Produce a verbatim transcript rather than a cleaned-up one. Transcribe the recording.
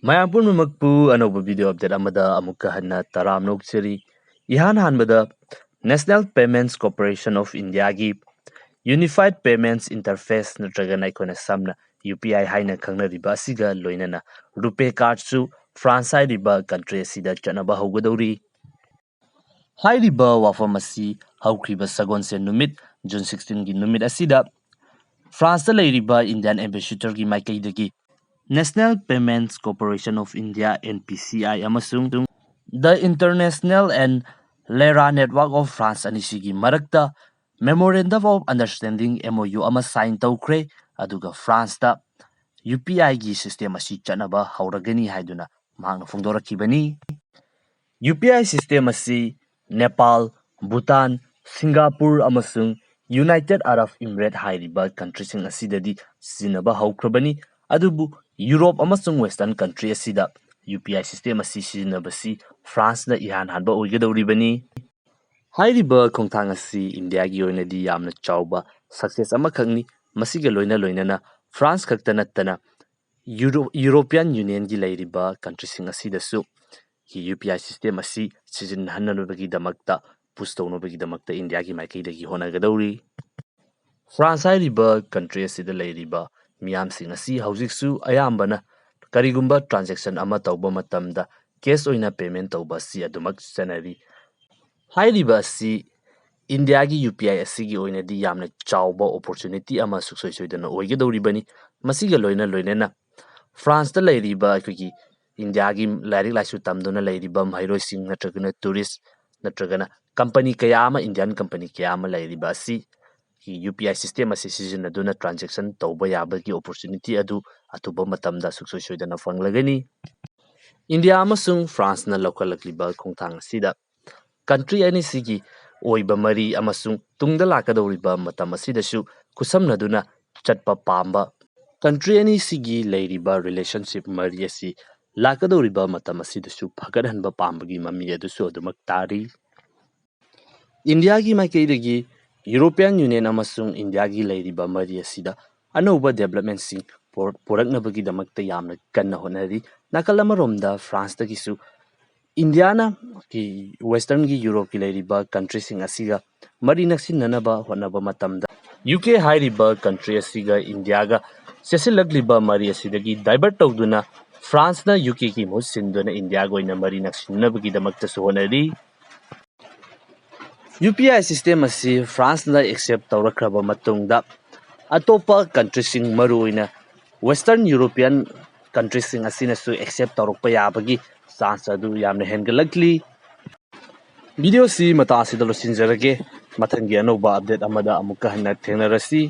ꯃꯌꯥꯝ ꯄꯨꯝꯅꯃꯛꯄꯨ ꯑꯅꯧꯕ video update ꯑꯃꯗ ꯑꯃꯨꯛꯀ ꯍꯟꯅ ꯇꯔꯥꯝꯅ ꯑꯣꯛꯆꯔꯤ꯫ ꯏꯍꯥꯟ ꯍꯥꯟꯕꯗ National Payments Corporation of Indiaꯒꯤ Unified Payments Interface ꯅꯠꯇ꯭ꯔꯒꯅ ꯑꯩꯈꯣꯏꯅ ꯁꯝꯅ UPI ꯍꯥꯏꯅ ꯈꯪꯅꯔꯤꯕ ꯑꯁꯤꯒ ꯂꯣꯏꯅꯅ RuPay cardꯁꯨ France ꯍꯥꯏꯔꯤꯕ country ꯑꯁꯤꯗ ꯆꯠꯅꯕ ꯍꯧꯒꯗꯧꯔꯤ꯫ ꯍꯥꯏꯔꯤꯕ ꯋꯥꯐꯝ ꯑꯁꯤ ꯍꯧꯈ꯭ꯔꯤꯕ ꯁꯒꯣꯜꯁꯦꯟ ꯅꯨꯃꯤꯠ, June sixteenꯒꯤ ꯅꯨꯃꯤꯠ ꯑꯁꯤꯗ Franceꯇ ꯂꯩꯔꯤꯕ Indian Ambassadorꯒꯤ ꯃꯥꯏꯀꯩꯗꯒꯤ National Payments Corporation of India, NPCI, ꯑꯃꯁꯨꯡ The International and Lira Network of France ꯑꯅꯤꯁꯤꯒꯤ ꯃꯔꯛꯇ Memorandum of Understanding, MOU, ꯑꯃ sign ꯇꯧꯈ꯭ꯔꯦ꯫ ꯑꯗꯨꯒ Franceꯇ UPIꯒꯤ system ꯑꯁꯤ ꯆꯠꯅꯕ ꯍꯧꯔꯒꯅꯤ ꯍꯥꯏꯗꯨꯅ ꯃꯍꯥꯛꯅ ꯐꯣꯡꯗꯣꯔꯛꯈꯤꯕꯅꯤ꯫ UPI system ꯑꯁꯤ ꯅꯦꯄꯥꯜ, ꯚꯨꯇꯥꯟ, ꯁꯤꯡꯒꯥꯄꯨꯔ ꯑꯃꯁꯨꯡ United Arab Emirates ꯍꯥꯏꯔꯤꯕ countryꯁꯤꯡ ꯑꯁꯤꯗꯗꯤ ꯁꯤꯖꯤꯟꯅꯕ ꯍꯧꯈ꯭ꯔꯕꯅꯤ꯫ ꯑꯗꯨꯕꯨ Europe ꯑꯃꯁꯨꯡ Western country ꯑꯁꯤꯗ UPI system ꯑꯁꯤ ꯁꯤꯖꯤꯟꯅꯕꯁꯤ Franceꯅ ꯏꯍꯥꯟ ꯍꯥꯟꯕ ꯑꯣꯏꯒꯗꯧꯔꯤꯕꯅꯤ꯫ ꯍꯥꯏꯔꯤꯕ ꯈꯣꯡꯊꯥꯡ ꯑꯁꯤ Indiaꯒꯤ ꯑꯣꯏꯅꯗꯤ ꯌꯥꯝꯅ ꯆꯥꯎꯕ success ꯑꯃꯈꯛꯅꯤ꯫ ꯃꯁꯤꯒ ꯂꯣꯏꯅ ꯂꯣꯏꯅꯅ France ꯈꯛꯇ ꯅꯠꯇꯅ Euro-, European Unionꯒꯤ ꯂꯩꯔꯤꯕ countryꯁꯤꯡ ꯑꯁꯤꯗꯁꯨ UPI system ꯑꯁꯤ ꯁꯤꯖꯤꯟꯅꯍꯟꯅꯕꯒꯤꯗꯃꯛꯇ, push ꯇꯧꯅꯕꯒꯤꯗꯃꯛꯇ Indiaꯒꯤ ꯃꯥꯏꯀꯩꯗꯒꯤ ꯍꯣꯠꯅꯒꯗꯧꯔꯤ꯫ France ꯍꯥꯏꯔꯤꯕ country ꯑꯁꯤꯗ ꯂꯩꯔꯤꯕ ꯃꯤꯌꯥꯝꯁꯤꯡ ꯑꯁꯤ ꯍꯧꯖꯤꯛꯁꯨ ꯑꯌꯥꯝꯕꯅ ꯀꯔꯤꯒꯨꯝꯕ transaction ꯑꯃ ꯇꯧꯕ ꯃꯇꯝꯗ cash ꯑꯣꯏꯅ payment ꯇꯧꯕ ꯑꯁꯤ ꯑꯗꯨꯃꯛ ꯆꯠꯅꯔꯤ꯫ ꯍꯥꯏꯔꯤꯕ ꯑꯁꯤ Indiaꯒꯤ UPI ꯑꯁꯤꯒꯤ ꯑꯣꯏꯅꯗꯤ ꯌꯥꯝꯅ ꯆꯥꯎꯕ opportunity ꯑꯃ ꯁꯨꯡꯁꯣꯏ ꯁꯣꯏꯗꯅ ꯑꯣꯏꯒꯗꯧꯔꯤꯕꯅꯤ꯫ ꯃꯁꯤꯒ ꯂꯣꯏꯅ ꯂꯣꯏꯅꯅ Franceꯇ ꯂꯩꯔꯤꯕ ꯑꯩꯈꯣꯏꯒꯤ Indiaꯒꯤ ꯂꯥꯏꯔꯤꯛ ꯂꯥꯏꯁꯨ ꯇꯝꯗꯨꯅ ꯂꯩꯔꯤꯕ ꯃꯍꯩꯔꯣꯏꯁꯤꯡ ꯅꯠꯇ꯭ꯔꯒꯅ tourist ꯅꯠꯇ꯭ꯔꯒꯅ company ꯀꯌꯥ ꯑꯃ, Indian company ꯀꯌꯥ ꯑꯃ ꯂꯩꯔꯤꯕ ꯑꯁꯤ UPI system ꯑꯁꯤ ꯁꯤꯖꯤꯟꯅꯗꯨꯅ transaction ꯇꯧꯕ ꯌꯥꯕꯒꯤ opportunity ꯑꯗꯨ ꯑꯊꯨꯕ ꯃꯇꯝꯗ ꯁꯨꯡꯁꯣꯏ ꯁꯣꯏꯗꯅ ꯐꯪꯂꯒꯅꯤ꯫ India ꯑꯃꯁꯨꯡ Franceꯅ ꯂꯧꯈꯠꯂꯛꯂꯤꯕ ꯈꯣꯡꯊꯥꯡ ꯑꯁꯤꯗ country ꯑꯅꯤꯁꯤꯒꯤ ꯑꯣꯏꯕ ꯃꯔꯤ ꯑꯃꯁꯨꯡ ꯇꯨꯡꯗ ꯂꯥꯛꯀꯗꯧꯔꯤꯕ ꯃꯇꯝ ꯑꯁꯤꯗꯁꯨ ꯈꯨꯠꯁꯝꯅꯗꯨꯅ ꯆꯠꯄ ꯄꯥꯝꯕ, country ꯑꯅꯤꯁꯤꯒꯤ ꯂꯩꯔꯤꯕ relationship ꯃꯔꯤ ꯑꯁꯤ ꯂꯥꯛꯀꯗꯧꯔꯤꯕ ꯃꯇꯝ ꯑꯁꯤꯗꯁꯨ ꯐꯒꯠꯍꯟꯕ ꯄꯥꯝꯕꯒꯤ ꯃꯃꯤ ꯑꯗꯨꯁꯨ ꯑꯗꯨꯃꯛ ꯇꯥꯔꯤ꯫ Indiaꯒꯤ ꯃꯥꯏꯀꯩꯗꯒꯤ European Union ꯑꯃꯁꯨꯡ Indiaꯒꯤ ꯂꯩꯔꯤꯕ ꯃꯔꯤ ꯑꯁꯤꯗ ꯑꯅꯧꯕ developmentꯁꯤꯡ ꯄꯨꯔꯛꯅꯕꯒꯤꯗꯃꯛꯇ ꯌꯥꯝꯅ ꯀꯟꯅ ꯍꯣꯠꯅꯔꯤ꯫ ꯅꯥꯀꯜ ꯑꯃꯔꯣꯝꯗ ꯐ꯭ꯔꯥꯟꯁꯇꯒꯤꯁꯨ ꯏꯟꯗꯤꯌꯥꯅ ꯋꯦꯁꯇꯔꯟꯒꯤ ꯌꯨꯔꯣꯞꯀꯤ ꯂꯩꯔꯤꯕ ꯀꯟꯇ꯭ꯔꯤꯁꯤꯡ ꯑꯁꯤꯒ ꯃꯔꯤ ꯅꯛꯁꯤꯟꯅꯅꯕ ꯍꯣꯠꯅꯕ ꯃꯇꯝꯗ ꯌꯨ ꯀꯦ ꯍꯥꯏꯔꯤꯕ ꯀꯟꯇ꯭ꯔꯤ ꯑꯁꯤꯒ ꯏꯟꯗꯤꯌꯥꯒ ꯆꯦꯁꯤꯜꯂꯛꯂꯤꯕ ꯃꯔꯤ ꯑꯁꯤꯗꯒꯤ ꯗꯥꯏꯚꯔꯠ ꯇꯧꯗꯨꯅ ꯐ꯭ꯔꯥꯟꯁꯅ ꯌꯨ ꯀꯦꯒꯤ ꯃꯍꯨꯠ ꯁꯤꯟꯗꯨꯅ ꯏꯟꯗꯤꯌꯥꯒ ꯑꯣꯏꯅ ꯃꯔꯤ ꯅꯛꯁꯤꯟꯅꯕꯒꯤꯗꯃꯛꯇꯁꯨ ꯍꯣꯠꯅꯔꯤ꯫ ꯌꯨ ꯄꯤ ꯑꯥꯏ ꯁꯤꯁꯇꯦꯝ ꯑꯁꯤ ꯐ꯭ꯔꯥꯟꯁꯅ ꯑꯦꯛꯁꯦꯞ ꯇꯧꯔꯛꯈ꯭ꯔꯕ ꯃꯇꯨꯡꯗ ꯑꯇꯣꯞꯄ ꯀꯟꯇ꯭ꯔꯤꯁꯤꯡ, ꯃꯔꯨꯑꯣꯏꯅ ꯋꯦꯁꯇꯔꯟ ꯌꯨꯔꯣꯄꯤꯌꯟ ꯀꯟꯇ꯭ꯔꯤꯁꯤꯡ ꯑꯁꯤꯅꯁꯨ ꯑꯦꯛꯁꯦꯞ ꯇꯧꯔꯛꯄ ꯌꯥꯕꯒꯤ ꯆꯥꯟꯁ ꯑꯗꯨ ꯌꯥꯝꯅ ꯍꯦꯟꯒꯠꯂꯛꯂꯤ꯫ ꯚꯤꯗꯤꯑꯣꯁꯤ ꯃꯇꯥꯡ ꯑꯁꯤꯗ ꯂꯣꯏꯁꯤꯟꯖꯔꯒꯦ꯫ ꯃꯊꯪꯒꯤ ꯑꯅꯧꯕ ꯑꯞꯗꯦꯠ ꯑꯃꯗ ꯑꯃꯨꯛꯀ ꯍꯟꯅ ꯊꯦꯡꯅꯔꯁꯤ꯫